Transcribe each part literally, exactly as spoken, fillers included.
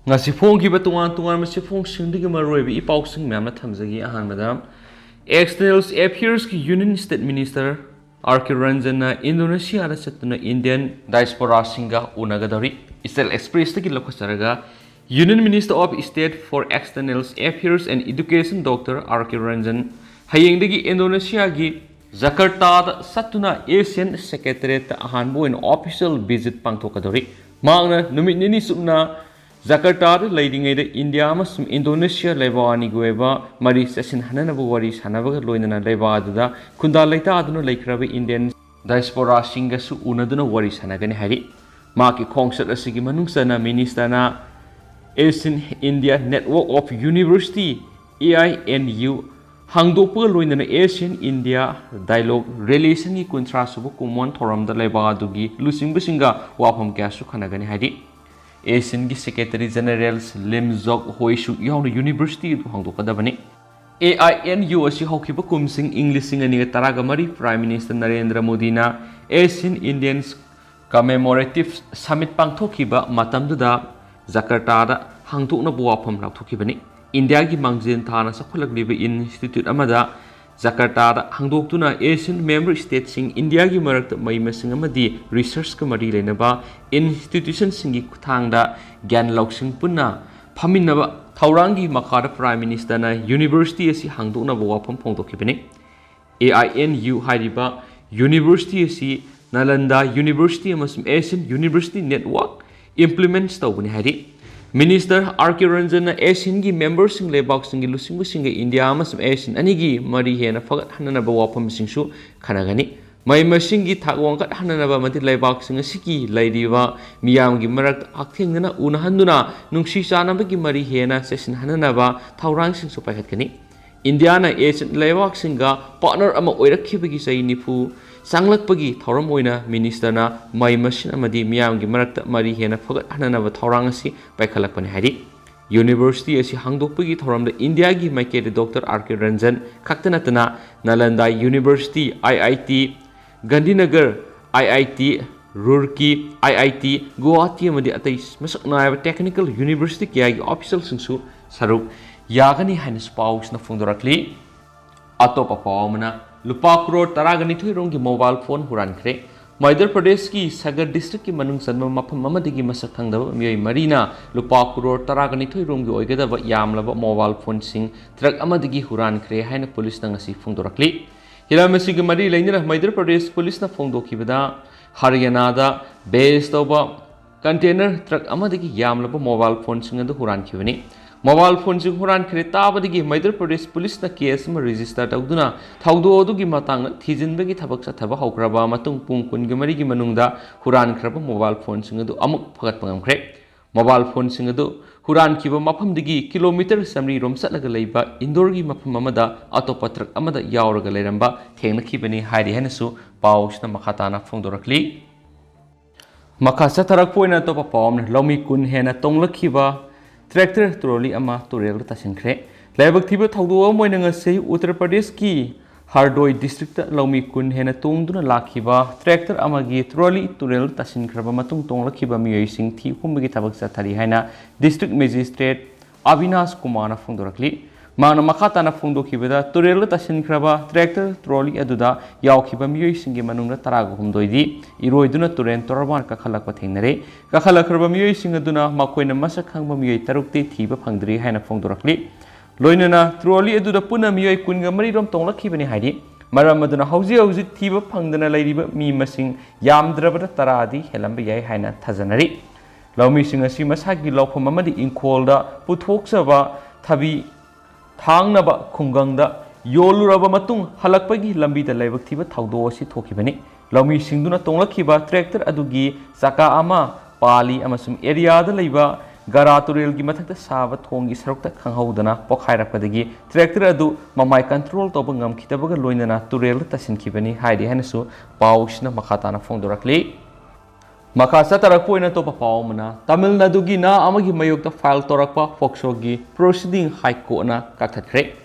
ꯉꯁꯤ ꯐꯣꯡꯈꯤꯕ ꯇꯣꯉꯥꯟ ꯇꯣꯉꯥꯟꯕ ꯆꯦꯐꯣꯡꯁꯤꯡꯗꯒꯤ ꯃꯔꯨꯑꯣꯏꯕ ꯏ ꯄꯥꯎꯁꯤꯡ ꯃꯌꯥꯝꯅ ꯊꯝꯖꯒꯦ꯫ ꯑꯍꯥꯟꯕꯗ, External Affairs ꯀꯤ Union State Minister R K Ranjan ꯅ ꯏꯟꯗꯣꯅꯦꯁꯤꯌꯥꯗ ꯆꯠꯇꯨꯅ ꯏꯟꯗꯤꯌꯟ ꯗꯥꯏꯁꯄꯣꯔꯥꯁꯤꯡꯒ ꯎꯅꯒꯗꯧꯔꯤ꯫ Eastern Express ꯇꯒꯤ ꯂꯧꯈꯠꯆꯔꯒ, Union Minister of State for External Affairs and Education Doctor R K Ranjan ꯍꯌꯦꯡꯗꯒꯤ ꯏꯟꯗꯣꯅꯦꯁꯤꯌꯥꯒꯤ ꯖꯀꯔꯇꯥꯗ ꯆꯠꯇꯨꯅ ASEAN Secretariat ꯇ ꯑꯍꯥꯟꯕ ꯑꯣꯏꯅ official visit ꯄꯥꯡꯊꯣꯛꯀꯗꯧꯔꯤ꯫ ꯃꯍꯥꯛꯅ ꯅꯨꯃꯤꯠ ꯅꯤꯅꯤ ꯆꯨꯞꯅ ꯖꯀꯔꯇꯥꯗ ꯂꯩꯔꯤꯉꯩꯗ ꯏꯟꯗꯤꯌꯥ ꯑꯃꯁꯨꯡ ꯏꯟꯗꯣꯅꯦꯁꯤꯌꯥ ꯂꯩꯕꯥꯛ ꯑꯅꯤꯒꯤ ꯑꯣꯏꯕ ꯃꯔꯤ ꯆꯦꯠꯁꯤꯟꯍꯟꯅꯅꯕ ꯋꯥꯔꯤ ꯁꯥꯟꯅꯕꯒ ꯂꯣꯏꯅꯅ ꯂꯩꯕꯥꯛ ꯑꯗꯨꯗ ꯈꯨꯟꯗꯥ ꯂꯩꯇꯥꯗꯨꯅ ꯂꯩꯈ꯭ꯔꯕ ꯏꯟꯗꯤꯌꯟ ꯗꯥꯏꯁꯄꯣꯔꯥꯁꯤꯡꯒꯁꯨ ꯎꯅꯗꯨꯅ ꯋꯥꯔꯤ ꯁꯥꯟꯅꯒꯅꯤ ꯍꯥꯏꯔꯤ꯫ ꯃꯍꯥꯛꯀꯤ ꯈꯣꯡꯆꯠ ꯑꯁꯤꯒꯤ ꯃꯅꯨꯡ ꯆꯟꯅ ꯃꯤꯅꯤꯁꯇꯔꯅ ASEAN India Network of University, AINU, ꯍꯥꯡꯗꯣꯛꯄꯒ ꯂꯣꯏꯅꯅ ASEAN India Dialogue Relation ꯒꯤ ꯀꯨꯟꯊ꯭ꯔꯥ ꯁꯨꯕ ꯀꯨꯝꯑꯣꯟ ꯊꯧꯔꯝꯗ ꯂꯩꯕꯥꯛ ꯑꯗꯨꯒꯤ ꯂꯨꯆꯤꯡꯕꯁꯤꯡꯒ ꯋꯥꯐꯝ ꯀꯌꯥꯁꯨ ꯈꯟꯅꯒꯅꯤ ꯍꯥꯏꯔꯤ꯫ ASEAN ꯒꯤ Secretary General Lim Jock Hoi ꯁꯨ ꯌꯥꯎꯅ ꯌꯨꯅꯤꯚꯔꯁꯤꯇꯤ ꯑꯗꯨ ꯍꯥꯡꯗꯣꯛꯀꯗꯕꯅꯤ꯫ AINU ꯑꯁꯤ ꯍꯧꯈꯤꯕ ꯀꯨꯝꯁꯤꯡ ꯏꯪ ꯂꯤꯁꯤꯡ ꯑꯅꯤꯒ ꯇꯔꯥꯒ ꯃꯔꯤ Prime Minister ꯅꯔꯦꯟꯗ꯭ꯔ ꯃꯣꯗꯤꯅ ASEAN Indians Commemorative Summit ꯄꯥꯡꯊꯣꯛꯈꯤꯕ ꯃꯇꯝꯗꯨꯗ ꯖꯀꯔꯇꯥꯗ ꯍꯥꯡꯗꯣꯛꯅꯕ ꯋꯥꯐꯝ ꯂꯥꯎꯊꯣꯛꯈꯤꯕꯅꯤ꯫ ꯏꯟꯗꯤꯌꯥꯒꯤ ꯃꯥꯡꯖꯤꯟ ꯊꯥꯅ ꯆꯥꯎꯈꯠꯂꯛꯂꯤꯕ institute ꯑꯃꯗ ꯖꯀꯔꯇꯥꯗ ꯍꯥꯡꯗꯣꯛꯇꯨꯅ ASEAN member state ꯁꯤꯡ ꯏꯟꯗꯤꯌꯥꯒꯤ ꯃꯔꯛꯇ ꯃꯍꯩ ꯃꯁꯤꯡ ꯑꯃꯗꯤ research ꯀ ꯃꯔꯤ ꯂꯩꯅꯕ institution ꯁꯤꯡꯒꯤ ꯈꯨꯠꯊꯥꯡꯗ ꯒ꯭ꯌꯥꯟ ꯂꯧꯁꯤꯡ ꯄꯨꯟꯅ ꯐꯝꯃꯤꯟꯅꯕ ꯊꯧꯔꯥꯡꯒꯤ ꯃꯈꯥꯗ Prime Minister ꯅ ꯌꯨꯅꯤꯚꯔꯁꯤꯇꯤ ꯑꯁꯤ ꯍꯥꯡꯗꯣꯛꯅꯕ ꯋꯥꯐꯝ ꯐꯣꯡꯗꯣꯛꯈꯤꯕꯅꯤ꯫ AINU ꯍꯥꯏꯔꯤꯕ ꯌꯨꯅꯤꯚꯔꯁꯤꯇꯤ ꯑꯁꯤ ꯅꯥꯂꯟꯗꯥ ꯌꯨꯅꯤꯚꯔꯁꯤꯇꯤ ꯑꯃꯁꯨꯡ ASEAN University Network implement ꯇꯧꯕꯅꯤ ꯍꯥꯏꯔꯤ꯫ ꯃꯤꯅꯤꯁꯇꯔ R K Ranjan ꯅ ASEAN ꯒꯤ member ꯁꯤꯡ ꯂꯩꯕꯥꯛꯁꯤꯡꯒꯤ ꯂꯨꯆꯤꯡꯕꯁꯤꯡꯒ ꯏꯟꯗꯤꯌꯥ ꯑꯃꯁꯨꯡ ASEAN ꯑꯅꯤꯒꯤ ꯃꯔꯤ ꯍꯦꯟꯅ ꯐꯒꯠꯍꯟꯅꯅꯕ ꯋꯥꯐꯝꯁꯤꯡꯁꯨ ꯈꯟꯅꯒꯅꯤ꯫ ꯃꯍꯩ ꯃꯁꯤꯡꯒꯤ ꯊꯥꯛ ꯋꯥꯡꯈꯠꯍꯟꯅꯅꯕ ꯑꯃꯗꯤ ꯂꯩꯕꯥꯛꯁꯤꯡ ꯑꯁꯤꯒꯤ ꯂꯩꯔꯤꯕ ꯃꯤꯌꯥꯝꯒꯤ ꯃꯔꯛꯇ ꯍꯛꯊꯦꯡꯅꯅ ꯎꯅꯍꯟꯗꯨꯅ ꯅꯨꯡꯁꯤ ꯆꯥꯟꯅꯕꯒꯤ ꯃꯔꯤ ꯍꯦꯟꯅ ꯆꯦꯠꯁꯤꯟꯍꯟꯅꯅꯕ ꯊꯧꯔꯥꯡꯁꯤꯡꯁꯨ ꯄꯥꯏꯈꯠꯀꯅꯤ꯫ ꯏꯟꯗꯤꯌꯥꯅ ASEAN ꯂꯩꯕꯥꯛꯁꯤꯡꯒ partner ꯑꯃ ꯑꯣꯏꯔꯛꯈꯤꯕꯒꯤ ꯆꯍꯤ ꯅꯤꯐꯨ ꯆꯪꯂꯛꯄꯒꯤ ꯊꯧꯔꯝ ꯑꯣꯏꯅ ꯃꯤꯅꯤꯁꯇꯔꯅ ꯃꯍꯩ ꯃꯁꯤꯡ ꯑꯃꯗꯤ ꯃꯤꯌꯥꯝꯒꯤ ꯃꯔꯛꯇ ꯃꯔꯤ ꯍꯦꯟꯅ ꯐꯒꯠꯍꯟꯅꯅꯕ ꯊꯧꯔꯥꯡ ꯑꯁꯤ ꯄꯥꯏꯈꯠꯂꯛꯄꯅꯤ ꯍꯥꯏꯔꯤ꯫ ꯌꯨꯅꯤꯚꯔꯁꯤꯇꯤ ꯑꯁꯤ ꯍꯥꯡꯗꯣꯛꯄꯒꯤ ꯊꯧꯔꯝꯗ ꯏꯟꯗꯤꯌꯥꯒꯤ ꯃꯥꯏꯀꯩꯗ Doctor R K Ranjan ꯈꯛꯇ ꯅꯠꯇꯅ ꯅꯥꯂꯟꯗꯥ university, IIT, Gandhinagar IIT, Roorkee, ꯑꯥꯏ ꯑꯥꯏ ꯇꯤ ꯒꯨꯋꯥꯍꯥꯇꯤ ꯑꯃꯗꯤ ꯑꯇꯩ ꯃꯁꯛ ꯅꯥꯏꯕ technical university ꯀꯌꯥꯒꯤ officialꯁꯤꯡꯁꯨ ꯁꯔꯨꯛ ꯌꯥꯒꯅꯤ ꯍꯥꯏꯅꯁꯨ ꯄꯥꯎꯁꯤꯅ ꯐꯣꯡꯗꯣꯔꯛꯂꯤ꯫ ꯑꯇꯣꯞꯄ ꯄꯥꯎ ꯑꯃꯅ, ꯂꯨꯄꯥ ꯀ꯭ꯔꯣꯔ ꯇꯔꯥꯒ ꯅꯤꯊꯣꯏ ꯔꯣꯝꯒꯤ mobile phone ꯍꯨꯔꯥꯟꯈ꯭ꯔꯦ꯫ ꯃꯩꯙ꯭ꯌ ꯄ꯭ꯔꯗꯦꯁꯀꯤ ꯁꯒꯔ districtꯀꯤ ꯃꯅꯨꯡ ꯆꯟꯕ ꯃꯐꯝ ꯑꯃꯗꯒꯤ ꯃꯁꯛ ꯈꯪꯗꯕ ꯃꯤꯑꯣꯏ ꯃꯔꯤꯅ ꯂꯨꯄꯥ ꯀ꯭ꯔꯣꯔ ꯇꯔꯥꯒ ꯅꯤꯊꯣꯏ ꯔꯣꯝꯒꯤ ꯑꯣꯏꯒꯗꯕ ꯌꯥꯝꯂꯕ mobile phoneꯁꯤꯡ truck ꯑꯃꯗꯒꯤ ꯍꯨꯔꯥꯟꯈ꯭ꯔꯦ ꯍꯥꯏꯅ ꯄꯨꯂꯤꯁꯅ ꯉꯁꯤ ꯐꯣꯡꯗꯣꯔꯛꯂꯤ꯫ ꯍꯤꯔꯝ ꯑꯁꯤꯒ ꯃꯔꯤ ꯂꯩꯅꯅ ꯃꯩꯙ꯭ꯌ ꯄ꯭ꯔꯗꯦꯁ ꯄꯨꯂꯤꯁꯅ ꯐꯣꯡꯗꯣꯛꯈꯤꯕꯗ, ꯍꯔꯤꯌꯥꯅꯥꯗ base ꯇꯧꯕ container truck ꯑꯃꯗꯒꯤ ꯌꯥꯝꯂꯕ mobile phoneꯁꯤꯡ ꯑꯗꯨ ꯍꯨꯔꯥꯟꯈꯤꯕꯅꯤ꯫ Mobile phoneꯁꯤꯡ ꯍꯨꯔꯥꯟꯈ꯭ꯔꯦ ꯇꯥꯕꯗꯒꯤ ꯃꯩꯙ꯭ꯌ ꯄ꯭ꯔꯗꯦꯁ ꯄꯨꯂꯤꯁꯅ case ꯑꯃ register ꯇꯧꯗꯨꯅ ꯊꯧꯗꯣꯛ ꯑꯗꯨꯒꯤ ꯃꯇꯥꯡꯗ ꯊꯤꯖꯤꯟꯕꯒꯤ ꯊꯕꯛ ꯆꯠꯊꯕ ꯍꯧꯈ꯭ꯔꯕ ꯃꯇꯨꯡ, ꯄꯨꯡ ꯀꯨꯟꯒ ꯃꯔꯤꯒꯤ ꯃꯅꯨꯡꯗ ꯍꯨꯔꯥꯟꯈ꯭ꯔꯕ mobile phoneꯁꯤꯡ ꯑꯗꯨ ꯑꯃꯨꯛ ꯐꯒꯠꯄ ꯉꯝꯈ꯭ꯔꯦ꯫ Mobile phoneꯁꯤꯡ ꯑꯗꯨ ꯍꯨꯔꯥꯟꯈꯤꯕ ꯃꯐꯝꯗꯒꯤ kilometre ꯆꯥꯃꯔꯤ ꯔꯣꯝ ꯆꯠꯂꯒ ꯂꯩꯕ ꯏꯟꯗꯣꯔꯒꯤ ꯃꯐꯝ ꯑꯃꯗ ꯑꯇꯣꯞꯄ truck ꯑꯃꯗ ꯌꯥꯎꯔꯒ ꯂꯩꯔꯝꯕ ꯊꯦꯡꯅꯈꯤꯕꯅꯤ ꯍꯥꯏꯔꯤ ꯍꯥꯏꯅꯁꯨ ꯄꯥꯎꯁꯤꯅ ꯃꯈꯥ ꯇꯥꯅ ꯐꯣꯡꯗꯣꯔꯛꯂꯤ꯫ ꯃꯈꯥ ꯆꯠꯊꯔꯛꯄ ꯑꯣꯏꯅ ꯑꯇꯣꯞꯄ ꯄꯥꯎ ꯑꯃꯅ, ꯂꯧꯃꯤ ꯀꯨꯟ ꯍꯦꯟꯅ ꯇꯣꯡꯂꯛꯈꯤꯕ tractor trolley ꯑꯃ ꯇꯨꯔꯦꯜꯗ ꯇꯥꯁꯤꯟꯈ꯭ꯔꯦ꯫ ꯂꯥꯏꯕꯛ ꯊꯤꯕ ꯊꯧꯗꯣꯛ ꯑꯃ ꯑꯣꯏꯅ ꯉꯁꯤ ꯎꯠꯇꯔ ꯄ꯭ꯔꯗꯦꯁꯀꯤ ꯍꯥꯔꯗꯣꯏ districtꯇ ꯂꯧꯃꯤ ꯀꯨꯟ ꯍꯦꯟꯅ ꯇꯣꯡꯗꯨꯅ ꯂꯥꯛꯈꯤꯕ tractor ꯑꯃꯒꯤ trolley ꯇꯨꯔꯦꯜꯗ ꯇꯥꯁꯤꯟꯈ꯭ꯔꯕ ꯃꯇꯨꯡ ꯇꯣꯡꯂꯛꯈꯤꯕ ꯃꯤꯑꯣꯏꯁꯤꯡ ꯊꯤꯈꯨꯝꯕꯒꯤ ꯊꯕꯛ ꯆꯠꯊꯔꯤ ꯍꯥꯏꯅ district magistrate ꯑꯕꯤꯅꯥꯁ ꯀꯨꯃꯥꯔꯅ ꯐꯣꯡꯗꯣꯔꯛꯂꯤ꯫ ꯃꯍꯥꯛꯅ ꯃꯈꯥ ꯇꯥꯅ ꯐꯣꯡꯗꯣꯛꯈꯤꯕꯗ, ꯇꯨꯔꯦꯜꯗ ꯇꯥꯁꯤꯟꯈ꯭ꯔꯕ tractor trolley ꯑꯗꯨꯗ ꯌꯥꯎꯈꯤꯕ ꯃꯤꯑꯣꯏꯁꯤꯡꯒꯤ ꯃꯅꯨꯡꯗ ꯇꯔꯥꯒ ꯍꯨꯝꯗꯣꯏꯗꯤ ꯏꯔꯣꯏꯗꯨꯅ ꯇꯨꯔꯦꯜ ꯇꯣꯔꯕꯥꯟ ꯀꯥꯈꯠꯂꯛꯄ ꯊꯦꯡꯅꯔꯦ꯫ ꯀꯥꯈꯠꯂꯛꯈ꯭ꯔꯕ ꯃꯤꯑꯣꯏꯁꯤꯡ ꯑꯗꯨꯅ ꯃꯈꯣꯏꯅ ꯃꯁꯛ ꯈꯪꯕ ꯃꯤꯑꯣꯏ ꯇꯔꯨꯛꯇꯤ ꯊꯤꯕ ꯐꯪꯗ꯭ꯔꯤ ꯍꯥꯏꯅ ꯐꯣꯡꯗꯣꯔꯛꯂꯤ꯫ ꯂꯣꯏꯅꯅ trolley ꯑꯗꯨꯗ ꯄꯨꯟꯅ ꯃꯤꯑꯣꯏ ꯀꯨꯟꯒ ꯃꯔꯤ ꯔꯣꯝ ꯇꯣꯡꯂꯛꯈꯤꯕꯅꯤ ꯍꯥꯏꯔꯤ꯫ ꯃꯔꯝ ꯑꯗꯨꯅ ꯍꯧꯖꯤꯛ ꯍꯧꯖꯤꯛ ꯊꯤꯕ ꯐꯪꯗꯅ ꯂꯩꯔꯤꯕ ꯃꯤ ꯃꯁꯤꯡ ꯌꯥꯝꯗ꯭ꯔꯕꯗ ꯇꯔꯥꯗꯤ ꯍꯦꯜꯂꯝꯕ ꯌꯥꯏ ꯍꯥꯏꯅ ꯊꯥꯖꯅꯔꯤ꯫ ꯂꯧꯃꯤꯁꯤꯡ ꯑꯁꯤ ꯃꯁꯥꯒꯤ ꯂꯧꯐꯝ ꯑꯃꯗꯤ ꯏꯪꯈꯣꯜꯗ ꯄꯨꯊꯣꯛꯆꯕ ꯊꯕꯤ ꯊꯥꯡꯅꯕ ꯈꯨꯡꯒꯪꯗ ꯌꯣꯜꯂꯨꯔꯕ ꯃꯇꯨꯡ ꯍꯜꯂꯛꯄꯒꯤ ꯂꯝꯕꯤꯗ ꯂꯥꯏꯕꯛ ꯊꯤꯕ ꯊꯧꯗꯣꯛ ꯑꯁꯤ ꯊꯣꯛꯈꯤꯕꯅꯤ꯫ ꯂꯧꯃꯤꯁꯤꯡꯗꯨꯅ ꯇꯣꯡꯂꯛꯈꯤꯕ tractor ꯑꯗꯨꯒꯤ ꯆꯀꯥ ꯑꯃ ꯄꯥꯂꯤ ꯑꯃꯁꯨꯡ area ꯗ ꯂꯩꯕ ꯒꯔꯥ ꯇꯨꯔꯦꯜꯒꯤ ꯃꯊꯛꯇ ꯁꯥꯕ ꯊꯣꯡꯒꯤ ꯁꯔꯨꯛꯇ ꯈꯪꯍꯧꯗꯅ ꯄꯣꯈꯥꯏꯔꯛꯄꯗꯒꯤ tractor ꯑꯗꯨ ꯃꯃꯥꯏ control ꯇꯧꯕ ꯉꯝꯈꯤꯗꯕꯒ ꯂꯣꯏꯅꯅ ꯇꯨꯔꯦꯜꯗ ꯇꯥꯁꯤꯟꯈꯤꯕꯅꯤ ꯍꯥꯏꯔꯤ ꯍꯥꯏꯅꯁꯨ ꯄꯥꯎꯁꯤꯅ ꯃꯈꯥ ꯇꯥꯅ ꯐꯣꯡꯗꯣꯔꯛꯂꯤ꯫ ꯃꯈꯥ ꯆꯠꯊꯔꯛꯄ ꯑꯣꯏꯅ ꯑꯇꯣꯞꯄ ꯄꯥꯎ ꯑꯃꯅ, ꯇꯥꯃꯤꯜ ꯅꯥꯗꯨꯒꯤ ꯅꯍꯥ ꯑꯃꯒꯤ ꯃꯥꯌꯣꯛꯇ file ꯇꯧꯔꯛꯄ ꯄꯣꯛꯁꯣꯒꯤ proceeding High Courtꯅ ꯀꯛꯊꯠꯈ꯭ꯔꯦ꯫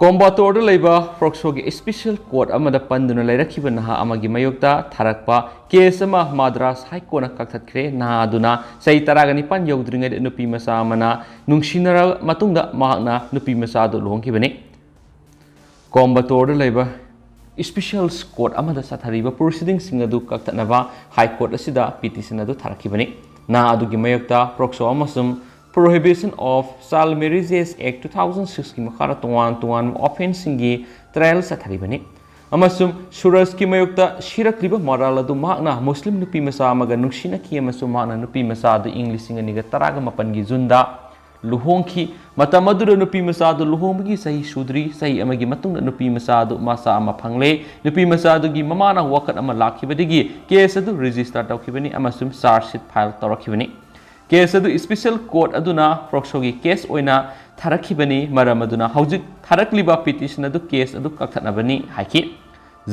ꯀꯣꯝꯕꯥꯇꯣꯔꯗ ꯂꯩꯕ ꯐ꯭ꯔꯣꯛꯁꯣꯒꯤ ꯁ꯭ꯄꯦꯁꯦꯜ ꯀꯣꯔꯠ ꯑꯃꯗ ꯄꯟꯗꯨꯅ ꯂꯩꯔꯛꯈꯤꯕ ꯅꯍꯥ ꯑꯃꯒꯤ ꯃꯥꯌꯣꯛꯇ ꯊꯥꯔꯛꯄ ꯀꯦꯁ ꯑꯃ ꯃꯥꯗ꯭ꯔꯥꯁ ꯍꯥꯏ ꯀꯣꯔꯠꯅ ꯀꯛꯊꯠꯈ꯭ꯔꯦ꯫ ꯅꯍꯥ ꯑꯗꯨꯅ ꯆꯍꯤ ꯇꯔꯥꯒ ꯅꯤꯄꯥꯟ ꯌꯧꯗ꯭ꯔꯤꯉꯩꯗ ꯅꯨꯄꯤ ꯃꯆꯥ ꯑꯃꯅ ꯅꯨꯡꯁꯤꯅꯔꯕ ꯃꯇꯨꯡꯗ ꯃꯍꯥꯛꯅ ꯅꯨꯄꯤ ꯃꯆꯥ ꯑꯗꯨ ꯂꯨꯍꯣꯡꯈꯤꯕꯅꯤ꯫ ꯀꯣꯝꯕꯇꯣꯔꯗ ꯂꯩꯕ ꯁ꯭ꯄꯦꯁꯦꯜ ꯀꯣꯔꯠ ꯑꯃꯗ ꯆꯠꯊꯔꯤꯕ ꯄ꯭ꯔꯣꯁꯤꯗꯤꯡꯁꯤꯡ ꯑꯗꯨ ꯀꯛꯊꯠꯅꯕ ꯍꯥꯏ ꯀꯣꯔꯠ ꯑꯁꯤꯗ ꯄꯤꯇꯤꯁꯟ ꯑꯗꯨ ꯊꯥꯔꯛꯈꯤꯕꯅꯤ꯫ ꯅꯍꯥ ꯑꯗꯨꯒꯤ ꯃꯥꯌꯣꯛꯇ ꯄ꯭ꯔꯣꯛꯁꯣ ꯑꯃꯁꯨꯡ Prohibition of Child Marriages Act two thousand six ꯀꯤ ꯃꯈꯥꯗ ꯇꯣꯉꯥꯟ ꯇꯣꯉꯥꯟꯕ ꯑꯣꯐꯦꯟꯁꯁꯤꯡꯒꯤ ꯇ꯭ꯔꯥꯌꯦꯜ ꯆꯠꯊꯔꯤꯕꯅꯤ꯫ ꯑꯃꯁꯨꯡ ꯁꯨꯔꯖꯀꯤ ꯃꯥꯌꯣꯛꯇ ꯁꯤꯔꯛꯂꯤꯕ ꯃꯔꯥꯜ ꯑꯗꯨ ꯃꯍꯥꯛꯅ ꯃꯨꯁꯂꯤꯝ ꯅꯨꯄꯤ ꯃꯆꯥ ꯑꯃꯒ ꯅꯨꯡꯁꯤꯅꯈꯤ ꯑꯃꯁꯨꯡ ꯃꯍꯥꯛꯅ ꯅꯨꯄꯤ ꯃꯆꯥ ꯑꯗꯨ ꯏꯪ ꯂꯤꯁꯤꯡ ꯑꯅꯤꯒ ꯇꯔꯥꯒ ꯃꯥꯄꯟꯒꯤ ꯖꯨꯟꯗ ꯂꯨꯍꯣꯡꯈꯤ꯫ ꯃꯇꯝ ꯑꯗꯨꯗ ꯅꯨꯄꯤ ꯃꯆꯥ ꯑꯗꯨ ꯂꯨꯍꯣꯡꯕꯒꯤ ꯆꯍꯤ ꯁꯨꯗ꯭ꯔꯤ꯫ ꯆꯍꯤ ꯑꯃꯒꯤ ꯃꯇꯨꯡꯗ ꯅꯨꯄꯤ ꯃꯆꯥ ꯑꯗꯨ ꯃꯆꯥ ꯑꯃ ꯐꯪꯂꯦ꯫ ꯅꯨꯄꯤ ꯃꯆꯥ ꯑꯗꯨꯒꯤ ꯃꯃꯥꯅ ꯋꯥꯀꯠ ꯑꯃ ꯂꯥꯛꯈꯤꯕꯗꯒꯤ ꯀꯦꯁ ꯑꯗꯨ ꯔꯦꯖꯤꯁꯇꯔ ꯇꯧꯈꯤꯕꯅꯤ ꯑꯃꯁꯨꯡ ꯆꯥꯔꯖ ꯁꯤꯠ ꯐꯥꯏꯜ ꯇꯧꯔꯛꯈꯤꯕꯅꯤ꯫ ꯀꯦꯁ ꯑꯗꯨ ꯁ꯭ꯄꯦꯁꯦꯜ ꯀꯣꯔꯠ ꯑꯗꯨꯅ ꯐ꯭ꯔꯣꯛꯁꯣꯒꯤ ꯀꯦꯁ ꯑꯣꯏꯅ ꯊꯥꯔꯛꯈꯤꯕꯅꯤ꯫ ꯃꯔꯝ ꯑꯗꯨꯅ ꯍꯧꯖꯤꯛ ꯊꯥꯔꯛꯂꯤꯕ ꯄꯤꯇꯤꯁꯟ ꯑꯗꯨ ꯀꯦꯁ ꯑꯗꯨ ꯀꯛꯊꯠꯅꯕꯅꯤ ꯍꯥꯏꯈꯤ꯫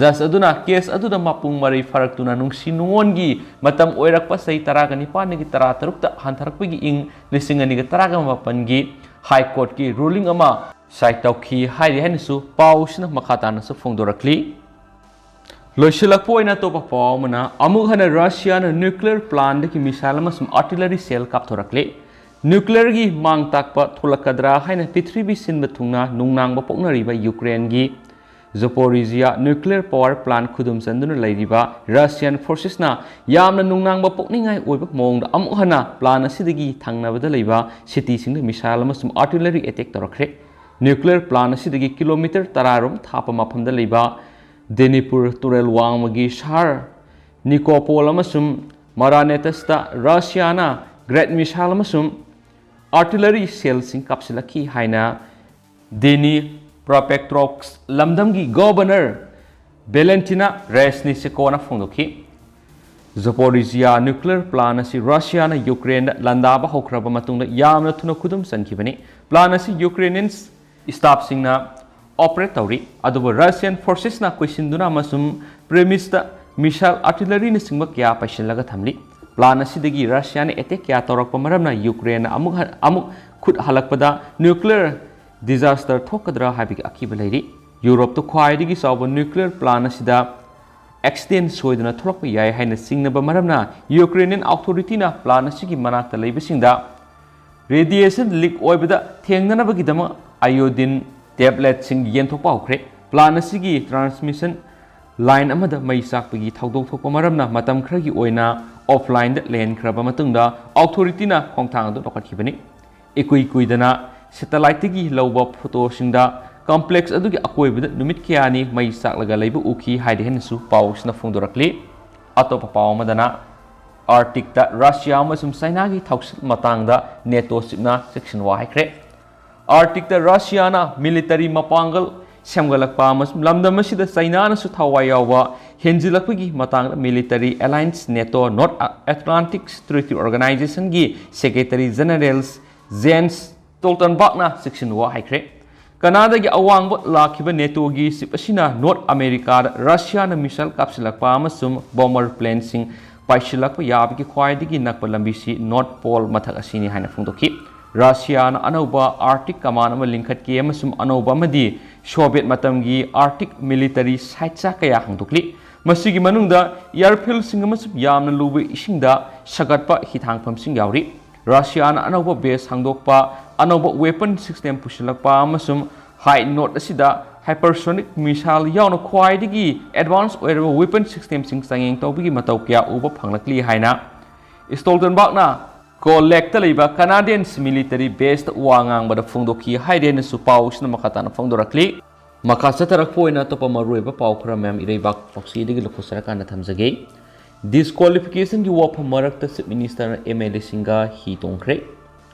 ꯖꯖ ꯑꯗꯨꯅ ꯀꯦꯁ ꯑꯗꯨꯗ ꯃꯄꯨꯡ ꯃꯔꯩ ꯐꯥꯔꯛꯇꯨꯅ ꯅꯨꯡꯁꯤ ꯅꯨꯡꯉꯣꯟꯒꯤ ꯃꯇꯝ ꯑꯣꯏꯔꯛꯄ ꯆꯍꯤ ꯇꯔꯥꯒ ꯅꯤꯄꯥꯟꯗꯒꯤ ꯇꯔꯥ ꯇꯔꯨꯛꯇ ꯍꯟꯊꯔꯛꯄꯒꯤ ꯏꯪ ꯂꯤꯁꯤꯡ ꯑꯅꯤꯒ ꯇꯔꯥꯒ ꯃꯥꯄꯟꯒꯤ ꯍꯥꯏ ꯀꯣꯔꯠꯀꯤ ꯔꯨꯂꯤꯡ ꯑꯃ ꯁꯥꯏꯟ ꯇꯧꯈꯤ ꯍꯥꯏꯔꯤ ꯍꯥꯏꯅꯁꯨ ꯄꯥꯎꯁꯤꯅ ꯃꯈꯥ ꯇꯥꯅꯁꯨ ꯐꯣꯡꯗꯣꯔꯛꯂꯤ꯫ ꯂꯣꯏꯁꯤꯜꯂꯛꯄ ꯑꯣꯏꯅ ꯑꯇꯣꯞꯄ ꯄꯥꯎ ꯑꯃꯅ, ꯑꯃꯨꯛ ꯍꯟꯅ ꯔꯁꯤꯌꯥꯅ ꯅ꯭ꯌꯨꯀ꯭ꯂꯤꯌꯔ ꯄ꯭ꯂꯥꯟꯗꯒꯤ ꯃꯤꯁꯥꯏꯜ ꯑꯃꯁꯨꯡ ꯑꯥꯔꯇꯤꯂꯔꯤ ꯁꯦꯜ ꯀꯥꯞꯊꯣꯔꯛꯂꯦ꯫ ꯅ꯭ꯌꯨꯀ꯭ꯂꯤꯌꯔꯒꯤ ꯃꯥꯡ ꯇꯥꯛꯄ ꯊꯣꯛꯂꯛꯀꯗ꯭ꯔꯥ ꯍꯥꯏꯅ ꯄ꯭ꯔꯤꯊꯤꯕꯤ ꯁꯤꯟꯕ ꯊꯨꯡꯅ ꯅꯨꯡꯅꯥꯡꯕ ꯄꯣꯛꯅꯔꯤꯕ ꯌꯨꯀ꯭ꯔꯦꯟꯒꯤ ꯖꯣꯄꯣꯔꯤꯖꯤꯌꯥ ꯅ꯭ꯌꯨꯀ꯭ꯂꯤꯌꯔ ꯄꯥꯋꯔ ꯄ꯭ꯂꯥꯟ ꯈꯨꯗꯨꯝ ꯆꯟꯗꯨꯅ ꯂꯩꯔꯤꯕ ꯔꯁꯤꯌꯥꯟ ꯐꯣꯔꯁꯦꯁꯅ ꯌꯥꯝꯅ ꯅꯨꯡꯅꯥꯡꯕ ꯄꯣꯛꯅꯤꯡꯉꯥꯏ ꯑꯣꯏꯕ ꯃꯑꯣꯡꯗ ꯑꯃꯨꯛ ꯍꯟꯅ ꯄ꯭ꯂꯥꯟ ꯑꯁꯤꯗꯒꯤ ꯊꯪꯅꯕꯗ ꯂꯩꯕ ꯁꯤꯇꯤꯁꯤꯡꯗ ꯃꯤꯁꯥꯏꯜ ꯑꯃꯁꯨꯡ ꯑꯥꯔꯇꯤꯂꯔꯤ ꯑꯦꯇꯦꯛ ꯇꯧꯔꯛꯈ꯭ꯔꯦ꯫ ꯅ꯭ꯌꯨꯀ꯭ꯂꯤꯌꯔ ꯄ꯭ꯂꯥꯟ ꯑꯁꯤꯗꯒꯤ ꯀꯤꯂꯣꯃꯤꯇꯔ ꯇꯔꯥ ꯔꯣꯝ ꯊꯥꯞꯄ ꯃꯐꯝꯗ ꯂꯩꯕ ꯗꯦꯅꯤꯄꯨꯔ ꯇꯨꯔꯦꯜ ꯋꯥꯡꯃꯒꯤ ꯁꯍꯔ ꯅꯤꯀꯣꯄꯣꯜ ꯑꯃꯁꯨꯡ ꯃꯥꯔꯥꯅꯦꯇꯁꯇ ꯔꯁꯤꯌꯥꯅ ꯒ꯭ꯔꯦꯠ ꯃꯤꯁꯥꯏꯜ ꯑꯃꯁꯨꯡ ꯑꯥꯔꯇꯤꯂꯔꯤ ꯁꯦꯜꯁꯤꯡ ꯀꯥꯞꯁꯤꯜꯂꯛꯈꯤ ꯍꯥꯏꯅ ꯗꯦꯅꯤ ꯄ꯭ꯔꯣꯄꯦꯛꯇ꯭ꯔꯣꯛꯁ ꯂꯝꯗꯝꯒꯤ ꯒꯣꯕꯔꯅꯔ ꯚꯦꯂꯦꯟꯇꯤꯅꯥ ꯔꯦꯁꯅꯤꯆꯦꯀꯣꯅ ꯐꯣꯡꯗꯣꯛꯈꯤ꯫ ꯖꯣꯄꯣꯔꯤꯖꯤꯌꯥ ꯅ꯭ꯌꯨꯀ꯭ꯂꯤꯌꯔ ꯄ꯭ꯂꯥꯟ ꯑꯁꯤ ꯔꯁꯤꯌꯥꯅ ꯌꯨꯀ꯭ꯔꯦꯟꯗ ꯂꯥꯟꯗꯥꯕ ꯍꯧꯈ꯭ꯔꯕ ꯃꯇꯨꯡꯗ ꯌꯥꯝꯅ ꯊꯨꯅ ꯈꯨꯗꯨꯝ ꯆꯟꯈꯤꯕꯅꯤ꯫ ꯄ꯭ꯂꯥꯟ ꯑꯁꯤ ꯌꯨꯀ꯭ꯔꯦꯅꯤꯌꯟ ꯁ꯭ꯇꯥꯐꯁꯤꯡꯅ ꯑꯣꯄꯔꯦꯠ ꯇꯧꯔꯤ, ꯑꯗꯨꯕꯨ ꯔꯁꯤꯌꯟ ꯐꯣꯔꯁꯦꯁꯅ ꯀꯣꯏꯁꯤꯟꯗꯨꯅ ꯑꯃꯁꯨꯡ ꯄ꯭ꯔꯤꯃꯤꯁꯇ ꯃꯤꯁꯥꯏꯜ, ꯑꯥꯔꯇꯤꯂꯔꯤꯅꯆꯤꯡꯕ ꯀꯌꯥ ꯄꯩꯁꯤꯜꯂꯒ ꯊꯝꯂꯤ꯫ ꯄ꯭ꯂꯥꯟ ꯑꯁꯤꯗꯒꯤ ꯔꯁꯤꯌꯥꯅ ꯑꯦꯇꯦꯛ ꯀꯌꯥ ꯇꯧꯔꯛꯄ ꯃꯔꯝꯅ ꯌꯨꯀ꯭ꯔꯦꯟꯅ ꯑꯃꯨꯛ ꯍ-, ꯑꯃꯨꯛ ꯈꯨꯠ ꯍꯜꯂꯛꯄꯗ ꯅ꯭ꯌꯨꯀ꯭ꯂꯤꯌꯔ disaster ꯊꯣꯛꯀꯗ꯭ꯔꯥ ꯍꯥꯏꯕꯒꯤ ꯑꯀꯤꯕ ꯂꯩꯔꯤ꯫ ꯌꯨꯔꯣꯞꯇ ꯈ꯭ꯋꯥꯏꯗꯒꯤ ꯆꯥꯎꯕ nuclear plant ꯑꯁꯤꯗ accident ꯁꯣꯏꯗꯅ ꯊꯣꯛꯂꯛꯄ ꯌꯥꯏ ꯍꯥꯏꯅ ꯆꯤꯡꯅꯕ ꯃꯔꯝꯅ Ukrainian authority ꯅ plant ꯑꯁꯤꯒꯤ ꯃꯅꯥꯛꯇ ꯂꯩꯕꯁꯤꯡꯗ radiation leak ꯑꯣꯏꯕꯗ ꯊꯦꯡꯅꯅꯕꯒꯤꯗꯃꯛ iodine tablet ꯁꯤꯡ ꯌꯦꯟꯊꯣꯛꯄ ꯍꯧꯈ꯭ꯔꯦ꯫ Plant ꯑꯁꯤꯒꯤ transmission line ꯑꯃꯗ ꯃꯩ ꯆꯥꯛꯄꯒꯤ ꯊꯧꯗꯣꯛ ꯊꯣꯛꯄ ꯃꯔꯝꯅ ꯃꯇꯝ ꯈꯔꯒꯤ ꯑꯣꯏꯅ offline ꯗ ꯂꯩꯍꯟꯈ꯭ꯔꯕ ꯃꯇꯨꯡꯗ authority ꯅ ꯈꯣꯡꯊꯥꯡ ꯑꯗꯨ ꯂꯧꯈꯠꯈꯤꯕꯅꯤ꯫ ꯏꯀꯨꯏ ꯀꯨꯏꯗꯅ satellite ꯇꯒꯤ ꯂꯧꯕ photo ꯁꯤꯡꯗ complex ꯑꯗꯨꯒꯤ ꯑꯀꯣꯏꯕꯗ ꯅꯨꯃꯤꯠ ꯀꯌꯥꯅꯤ ꯃꯩ ꯆꯥꯛꯂꯒ ꯂꯩꯕ ꯎꯈꯤ ꯍꯥꯏꯗꯤ ꯍꯦꯟꯅꯁꯨ ꯄꯥꯎꯁꯤꯅ ꯐꯣꯡꯗꯣꯔꯛꯂꯤ꯫ ꯑꯇꯣꯞꯄ ꯄꯥꯎ ꯑꯃꯗꯅ, Arctic ꯇ Russia ꯑꯃꯁꯨꯡ China ꯒꯤ ꯊꯧꯁꯤꯜ ꯃꯇꯥꯡꯗ NATO chief ꯅ ꯆꯦꯛꯁꯤꯟꯋꯥ ꯍꯥꯏꯈ꯭ꯔꯦ꯫ Arctic ꯇ Russia ꯅ military ꯃꯄꯥꯡꯒꯜ ꯁꯦꯝꯒꯠꯂꯛꯄ ꯑꯃꯁꯨꯡ ꯂꯝꯗꯝ ꯑꯁꯤꯗ China ꯅꯁꯨ ꯊꯋꯥꯏ ꯌꯥꯎꯕ ꯍꯦꯟꯖꯤꯜꯂꯛꯄꯒꯤ ꯃꯇꯥꯡꯗ military alliance NATO North Atlantic Treaty Organization ꯒꯤ Secretary General Jens Stoltenberg ꯅ ꯆꯦꯛꯁꯤꯟꯋꯥ ꯍꯥꯏꯈ꯭ꯔꯦ꯫ ꯀꯅꯥꯗꯥꯒꯤ ꯑꯋꯥꯡꯕ ꯂꯥꯛꯈꯤꯕ NATO ꯒꯤ chief ꯑꯁꯤꯅ North America ꯗ Russia ꯅ missile ꯀꯥꯞꯁꯤꯜꯂꯛꯄ ꯑꯃꯁꯨꯡ bomber plane ꯁꯤꯡ ꯄꯥꯏꯁꯤꯜꯂꯛꯄ ꯌꯥꯕꯒꯤ ꯈ꯭ꯋꯥꯏꯗꯒꯤ ꯅꯛꯄ ꯂꯝꯕꯤꯁꯤ North Pole ꯃꯊꯛ ꯑꯁꯤꯅꯤ ꯍꯥꯏꯅ ꯐꯣꯡꯗꯣꯛꯈꯤ꯫ Russia ꯅ ꯑꯅꯧꯕ Arctic Command ꯑꯃ ꯂꯤꯡꯈꯠꯈꯤ ꯑꯃꯁꯨꯡ ꯑꯅꯧꯕ ꯑꯃꯗꯤ Soviet ꯃꯇꯝꯒꯤ Arctic military site ꯆꯥ ꯀꯌꯥ ꯍꯥꯡꯗꯣꯛꯂꯤ꯫ ꯃꯁꯤꯒꯤ ꯃꯅꯨꯡꯗ airfield ꯁꯤꯡ ꯑꯃꯁꯨꯡ ꯌꯥꯝꯅ ꯂꯨꯕ ꯏꯁꯤꯡꯗ ꯁꯥꯒꯠꯄ ꯍꯤꯊꯥꯡꯐꯝꯁꯤꯡ ꯌꯥꯎꯔꯤ꯫ Russia ꯅ ꯑꯅꯧꯕ base ꯍꯥꯡꯗꯣꯛꯄ, ꯑꯅꯧꯕ weapon system ꯄꯨꯁꯤꯜꯂꯛꯄ ꯑꯃꯁꯨꯡ high note ꯑꯁꯤꯗ hypersonic missile ꯌꯥꯎꯅ ꯈ꯭ꯋꯥꯏꯗꯒꯤ advance ꯑꯣꯏꯔꯕ weapon system ꯁꯤꯡ ꯆꯥꯡꯌꯦꯡ ꯇꯧꯕꯒꯤ ꯃꯇꯧ ꯀꯌꯥ ꯎꯕ ꯐꯪꯂꯛꯂꯤ ꯍꯥꯏꯅ Stoltenberg ꯅ Korleck ꯇ ꯂꯩꯕ Canadian military base ꯇ ꯋꯥ ꯉꯥꯡꯕꯗ ꯐꯣꯡꯗꯣꯛꯈꯤ ꯍꯥꯏꯗꯤ ꯍꯦꯟꯅꯁꯨ ꯄꯥꯎꯁꯤꯅ ꯃꯈꯥ ꯇꯥꯅ ꯐꯣꯡꯗꯣꯔꯛꯂꯤ꯫ ꯃꯈꯥ ꯆꯠꯊꯔꯛꯄ ꯑꯣꯏꯅ ꯑꯇꯣꯞꯄ ꯃꯔꯨꯑꯣꯏꯕ ꯄꯥꯎ ꯈꯔ ꯃꯌꯥꯝ ꯏꯔꯩꯕꯥꯛ ꯄꯥꯎꯆꯦꯗꯒꯤ ꯂꯧꯊꯣꯛꯆꯔꯀꯥꯟꯗ ꯊꯝꯖꯒꯦ꯫ Disqualification ꯒꯤ ꯋꯥꯐꯝ ꯃꯔꯛꯇ Chief Minister ꯅ MLA ꯁꯤꯡꯒ ꯍꯤ ꯇꯣꯡꯈ꯭ꯔꯦ꯫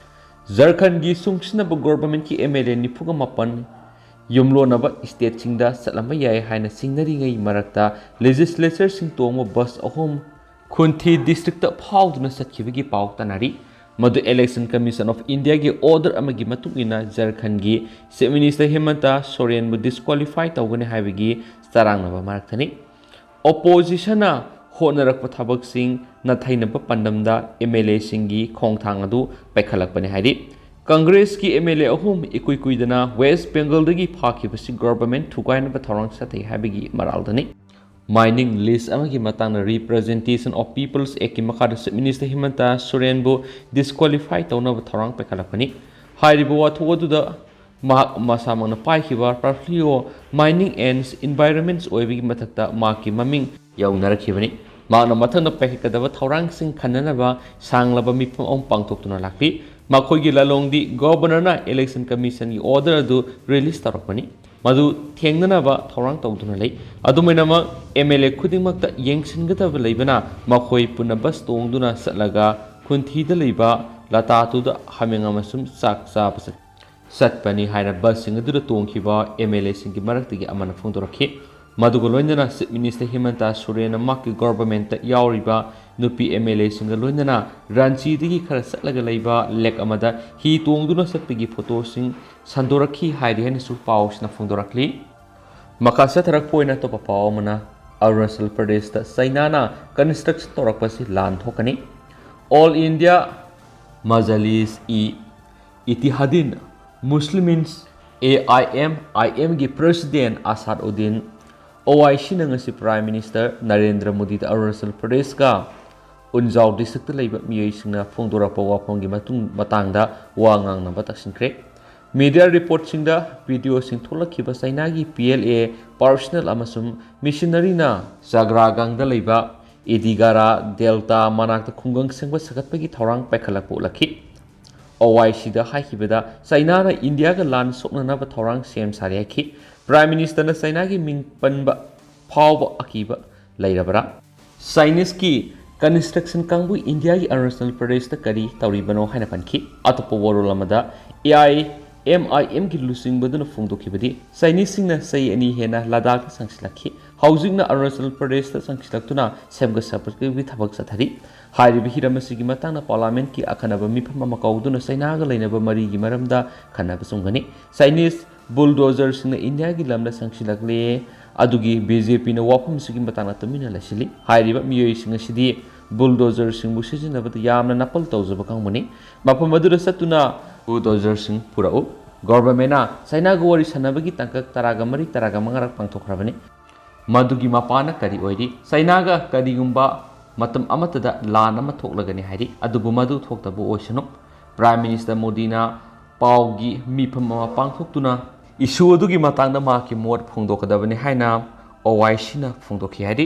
ꯖꯔꯈꯟꯒꯤ ꯁꯨꯡꯁꯤꯟꯅꯕ government ꯀꯤ MLA ꯅꯤꯐꯨꯒ ꯃꯥꯄꯟ ꯌꯨꯝꯂꯣꯟꯅꯕ state ꯁꯤꯡꯗ ꯆꯠꯂꯝꯕ ꯌꯥꯏ ꯍꯥꯏꯅ ꯆꯤꯡꯅꯔꯤꯉꯩ ꯃꯔꯛꯇ legislature ꯁꯤꯡ ꯇꯣꯡꯕ bus ꯑꯍꯨꯝ ꯈꯨꯟꯊꯤ district ꯇ ꯐꯥꯎꯗꯨꯅ ꯆꯠꯈꯤꯕꯒꯤ ꯄꯥꯎ ꯇꯥꯟꯅꯔꯤ꯫ ꯃꯗꯨ Election Commission of India ꯒꯤ order ꯑꯃꯒꯤ ꯃꯇꯨꯡ ꯏꯟꯅ ꯖꯔꯈꯟꯒꯤ Chief Minister ꯍꯤꯃꯟꯇ ꯁꯣꯔꯦꯟꯕꯨ disqualify ꯇꯧꯒꯅꯤ ꯍꯥꯏꯕꯒꯤ ꯆꯔꯥꯡꯅꯕ ꯃꯔꯛꯇꯅꯤ꯫ Opposition ꯅ ꯍꯣꯠꯅꯔꯛꯄ ꯊꯕꯛꯁꯤꯡ ꯅꯥꯊꯩꯅꯕ ꯄꯥꯟꯗꯝꯗ MLA ꯁꯤꯡꯒꯤ ꯈꯣꯡꯊꯥꯡ ꯑꯗꯨ ꯄꯥꯏꯈꯠꯂꯛꯄꯅꯤ ꯍꯥꯏꯔꯤ꯫ ꯀꯪꯒ꯭ꯔꯦꯁꯀꯤ ꯑꯦꯝ ꯑꯦꯜ ꯑꯦ ꯑꯍꯨꯝ ꯏꯀꯨꯏ ꯀꯨꯏꯗꯅ ꯋꯦꯁ ꯕꯦꯡꯒꯜꯗꯒꯤ ꯐꯥꯈꯤꯕꯁꯤ ꯒꯣꯚꯔꯟꯃꯦꯟꯠ ꯊꯨꯒꯥꯏꯅꯕ ꯊꯧꯔꯥꯡ ꯆꯠꯊꯩ ꯍꯥꯏꯕꯒꯤ ꯃꯔꯥꯜꯗꯅꯤ꯫ ꯃꯥꯏꯅꯤꯡ ꯂꯤꯁ ꯑꯃꯒꯤ ꯃꯇꯥꯡꯗ Representation of People's Actꯀꯤ ꯃꯈꯥꯗ Chief Minister ꯍꯤꯃꯟꯇ ꯁꯣꯔꯦꯟꯕꯨ disqualify ꯇꯧꯅꯕ ꯊꯧꯔꯥꯡ ꯄꯥꯏꯈꯠꯂꯛꯄꯅꯤ꯫ ꯍꯥꯏꯔꯤꯕ ꯋꯥꯊꯣꯛ ꯑꯗꯨꯗ ꯃꯍꯥꯛ ꯃꯁꯥꯃꯛꯅ ꯄꯥꯏꯈꯤꯕ Portfolio Mining and Environments ꯑꯣꯏꯕꯒꯤ ꯃꯊꯛꯇ ꯃꯍꯥꯛꯀꯤ ꯃꯃꯤꯡ ꯌꯥꯎꯅꯔꯛꯈꯤꯕꯅꯤ꯫ ꯃꯍꯥꯛꯅ ꯃꯊꯪꯗ ꯄꯥꯏꯈꯠꯀꯗꯕ ꯊꯧꯔꯥꯡꯁꯤꯡ ꯈꯟꯅꯅꯕ ꯁꯥꯡꯂꯕ ꯃꯤꯐꯝ ꯑꯃ ꯄꯥꯡꯊꯣꯛꯇꯨꯅ ꯂꯥꯛꯂꯤ꯫ ꯃꯈꯣꯏꯒꯤ ꯂꯥꯂꯣꯡꯗꯤ ꯒꯣꯚꯔꯅꯔꯅ Election Commissionꯒꯤ order ꯑꯗꯨ release ꯇꯧꯔꯛꯄꯅꯤ꯫ ꯃꯗꯨ ꯊꯦꯡꯅꯅꯕ ꯊꯧꯔꯥꯡ ꯇꯧꯗꯨꯅ ꯂꯩ꯫ ꯑꯗꯨꯝ ꯑꯣꯏꯅꯃꯛ, ꯑꯦꯝ ꯑꯦꯜ ꯑꯦ ꯈꯨꯗꯤꯡꯃꯛꯇ ꯌꯦꯡꯁꯤꯟꯒꯗꯕ ꯂꯩꯕꯅ, ꯃꯈꯣꯏ ꯄꯨꯟꯅ ꯕꯁ ꯇꯣꯡꯗꯨꯅ ꯆꯠꯂꯒ ꯈꯨꯟꯊꯤꯗ ꯂꯩꯕ ꯂꯇꯥꯇꯨꯗ ꯍꯥꯃꯦꯡ ꯑꯃꯁꯨꯡ ꯆꯥꯛ ꯆꯥꯕ ꯆꯠ-, ꯆꯠꯄꯅꯤ ꯍꯥꯏꯅ ꯕꯁꯁꯤꯡ ꯑꯗꯨꯗ ꯇꯣꯡꯈꯤꯕ ꯑꯦꯝ ꯑꯦꯜ ꯑꯦꯁꯤꯡꯒꯤ ꯃꯔꯛꯇꯒꯤ ꯑꯃꯅ ꯐꯣꯡꯗꯣꯔꯛꯈꯤ꯫ ꯃꯗꯨꯒ ꯂꯣꯏꯅꯅ Chief Minister ꯍꯤꯃꯟꯇ ꯁꯣꯔꯦꯟꯅ ꯃꯍꯥꯛꯀꯤ ꯒꯣꯚꯔꯟꯃꯦꯟꯠꯇ ꯌꯥꯎꯔꯤꯕ ꯅꯨꯄꯤ ꯑꯦꯝ ꯑꯦꯜ ꯑꯦꯁꯤꯡꯒ ꯂꯣꯏꯅꯅ ꯔꯥꯟꯆꯤꯗꯒꯤ ꯈꯔ ꯆꯠꯂꯒ ꯂꯩꯕ ꯂꯦꯛ ꯑꯃꯗ ꯍꯤ ꯇꯣꯡꯗꯨꯅ ꯆꯠꯄꯒꯤ ꯐꯣꯇꯣꯁꯤꯡ ꯁꯟꯗꯣꯔꯛꯈꯤ ꯍꯥꯏꯔꯤ ꯍꯥꯏꯅꯁꯨ ꯄꯥꯎꯁꯤꯅ ꯐꯣꯡꯗꯣꯔꯛꯂꯤ꯫ ꯃꯈꯥ ꯆꯠꯊꯔꯛꯄ ꯑꯣꯏꯅ ꯑꯇꯣꯞꯄ ꯄꯥꯎ ꯑꯃꯅ, ꯑꯔꯨꯅꯥꯆꯜ ꯄ꯭ꯔꯗꯦꯁꯇ ꯆꯩꯅꯥꯅ construction ꯇꯧꯔꯛꯄꯁꯤ ꯂꯥꯟ ꯊꯣꯛꯀꯅꯤ꯫ All India Majlis-e-Ittihadin Muslimin, A I M I ꯑꯦꯝꯒꯤ President ꯑꯁꯥꯗ ꯎꯗꯤꯟ ꯑꯣꯋꯥꯏꯁꯤꯅ ꯉꯁꯤ Prime Minister ꯅꯔꯦꯟꯗ꯭ꯔ ꯃꯣꯗꯤꯗ ꯑꯔꯨꯅꯥꯆꯜ ꯄ꯭ꯔꯗꯦꯁꯀ ꯎꯟꯖꯥꯎ districtꯇ ꯂꯩꯕ ꯃꯤꯑꯣꯏꯁꯤꯡꯅ ꯐꯣꯡꯗꯣꯔꯛꯄ ꯋꯥꯐꯝꯒꯤ ꯃꯇꯨꯡ, ꯃꯇꯥꯡꯗ ꯋꯥ ꯉꯥꯡꯅꯕ ꯇꯛꯁꯤꯟꯈ꯭ꯔꯦ꯫ Media reportꯁꯤꯡꯗ videoꯁꯤꯡ ꯊꯣꯛꯂꯛꯈꯤꯕ ꯆꯩꯅꯥꯒꯤ P L A personnel ꯑꯃꯁꯨꯡ missionaryꯅ ꯆꯥꯒ꯭ꯔꯥꯒꯥꯡꯗ ꯂꯩꯕ ꯏꯗꯤꯒꯥꯔꯥ ꯗꯦꯜꯇꯥ ꯃꯅꯥꯛꯇ ꯈꯨꯡꯒꯪ ꯁꯦꯝꯒꯠ ꯁꯥꯒꯠꯄꯒꯤ ꯊꯧꯔꯥꯡ ꯄꯥꯏꯈꯠꯂꯛꯄ ꯎꯠꯂꯛꯈꯤ꯫ ꯑꯣꯋꯥꯏꯁꯤꯗ ꯍꯥꯏꯈꯤꯕꯗ ꯆꯩꯅꯥꯅ ꯏꯟꯗꯤꯌꯥꯒ ꯂꯥꯟ ꯁꯣꯛꯅꯅꯕ ꯊꯧꯔꯥꯡ ꯁꯦꯝ ꯁꯥꯔꯦ ꯍꯥꯏꯈꯤ꯫ Prime Ministerꯅ ꯆꯩꯅꯥꯒꯤ ꯃꯤꯡ ꯄꯟꯕ ꯐꯥꯎꯕ ꯑꯀꯤꯕ ꯂꯩꯔꯕ꯭ꯔꯥ? ꯆꯥꯏꯅꯤꯁꯀꯤ construction ꯀꯥꯡꯕꯨ ꯏꯟꯗꯤꯌꯥꯒꯤ ꯑꯔꯨꯅꯥꯆꯜ ꯄ꯭ꯔꯗꯦꯁꯇ ꯀꯔꯤ ꯇꯧꯔꯤꯕꯅꯣ ꯍꯥꯏꯅ ꯄꯟꯈꯤ꯫ ꯑꯇꯣꯞꯄ ꯋꯥꯔꯣꯜ ꯑꯃꯗ, ꯑꯦ ꯑꯥꯏ ꯑꯦꯝ ꯑꯥꯏ ꯑꯦꯝꯒꯤ ꯂꯨꯆꯤꯡꯕꯗꯨꯅ ꯐꯣꯡꯗꯣꯛꯈꯤꯕꯗꯤ, ꯆꯥꯏꯅꯤꯁꯁꯤꯡꯅ ꯆꯍꯤ ꯑꯅꯤ ꯍꯦꯟꯅ ꯂꯗꯥꯈꯇ ꯆꯪꯁꯤꯜꯂꯛꯈꯤ꯫ ꯍꯧꯖꯤꯛꯅ ꯑꯔꯨꯅꯥꯆꯜ ꯄ꯭ꯔꯗꯦꯁꯇ ꯆꯪꯁꯤꯜꯂꯛꯇꯨꯅ ꯁꯦꯝꯒꯠ ꯁꯥꯒꯠꯄꯒꯤ ꯊꯕꯛ ꯆꯠꯊꯔꯤ꯫ ꯍꯥꯏꯔꯤꯕ ꯍꯤꯔꯝ ꯑꯁꯤꯒꯤ ꯃꯇꯥꯡꯗ ꯄꯥꯔꯂꯥꯃꯦꯟꯠꯀꯤ ꯑꯈꯟꯅꯕ ꯃꯤꯐꯝ ꯑꯃ ꯀꯧꯗꯨꯅ ꯆꯩꯅꯥꯒ ꯂꯩꯅꯕ ꯃꯔꯤꯒꯤ ꯃꯔꯝꯗ ꯈꯟꯅꯕ ꯆꯨꯝꯒꯅꯤ꯫ ꯆꯥꯏꯅꯤꯁ bulldozer ꯁꯤꯡꯅ ꯏꯟꯗꯤꯌꯥꯒꯤ ꯂꯝꯗ ꯆꯪꯁꯤꯜꯂꯛꯂꯦ꯫ ꯑꯗꯨꯒꯤ ꯕꯤ ꯖꯦ ꯄꯤꯅ ꯋꯥꯐꯝꯁꯤꯒꯤ ꯃꯇꯥꯡꯗ ꯇꯨꯃꯤꯟꯅ ꯂꯩꯁꯤꯜꯂꯤ꯫ ꯍꯥꯏꯔꯤꯕ ꯃꯤꯑꯣꯏꯁꯤꯡ ꯑꯁꯤꯗꯤ bulldozer ꯁꯤꯡꯕꯨ ꯁꯤꯖꯤꯟꯅꯕꯗ ꯌꯥꯝꯅ ꯅꯥꯄꯜ ꯇꯧꯖꯕ ꯀꯥꯡꯕꯨꯅꯤ꯫ ꯃꯐꯝ ꯑꯗꯨꯗ ꯆꯠꯇꯨꯅ ꯕꯨꯜꯗꯣꯖꯔꯁꯤꯡ ꯄꯨꯔꯛꯎ꯫ ꯒꯣꯚꯔꯟꯃꯦꯟꯅ ꯆꯥꯏꯅꯥꯒ ꯋꯥꯔꯤ ꯁꯥꯟꯅꯕꯒꯤ ꯇꯥꯡꯀꯛ ꯇꯔꯥꯒ ꯃꯔꯤ, ꯇꯔꯥꯒ ꯃꯉꯥꯔꯛ ꯄꯥꯡꯊꯣꯛꯈ꯭ꯔꯕꯅꯤ꯫ ꯃꯗꯨꯒꯤ ꯃꯄꯥꯟꯅ ꯀꯔꯤ ꯑꯣꯏꯔꯤ? ꯆꯥꯏꯅꯥꯒ ꯀꯔꯤꯒꯨꯝꯕ ꯃꯇꯝ ꯑꯃꯠꯇꯗ ꯂꯥꯟ ꯑꯃ ꯊꯣꯛꯂꯒꯅꯤ ꯍꯥꯏꯔꯤ, ꯑꯗꯨꯕꯨ ꯃꯗꯨ ꯊꯣꯛꯇꯕ ꯑꯣꯏꯁꯅꯨ꯫ ꯄ꯭ꯔꯥꯏꯝ ꯃꯤꯅꯤꯁꯇꯔ ꯃꯣꯗꯤꯅ ꯄꯥꯎꯒꯤ ꯃꯤꯐꯝ ꯑꯃ ꯄꯥꯡꯊꯣꯛꯇꯨꯅ ꯏꯁꯨ ꯑꯗꯨꯒꯤ ꯃꯇꯥꯡꯗ ꯃꯍꯥꯛꯀꯤ ꯃꯣꯠ ꯐꯣꯡꯗꯣꯛꯀꯗꯕꯅꯤ ꯍꯥꯏꯅ ꯑꯣ ꯑꯥꯏ ꯁꯤꯅ ꯐꯣꯡꯗꯣꯛꯈꯤ ꯍꯥꯏꯔꯤ꯫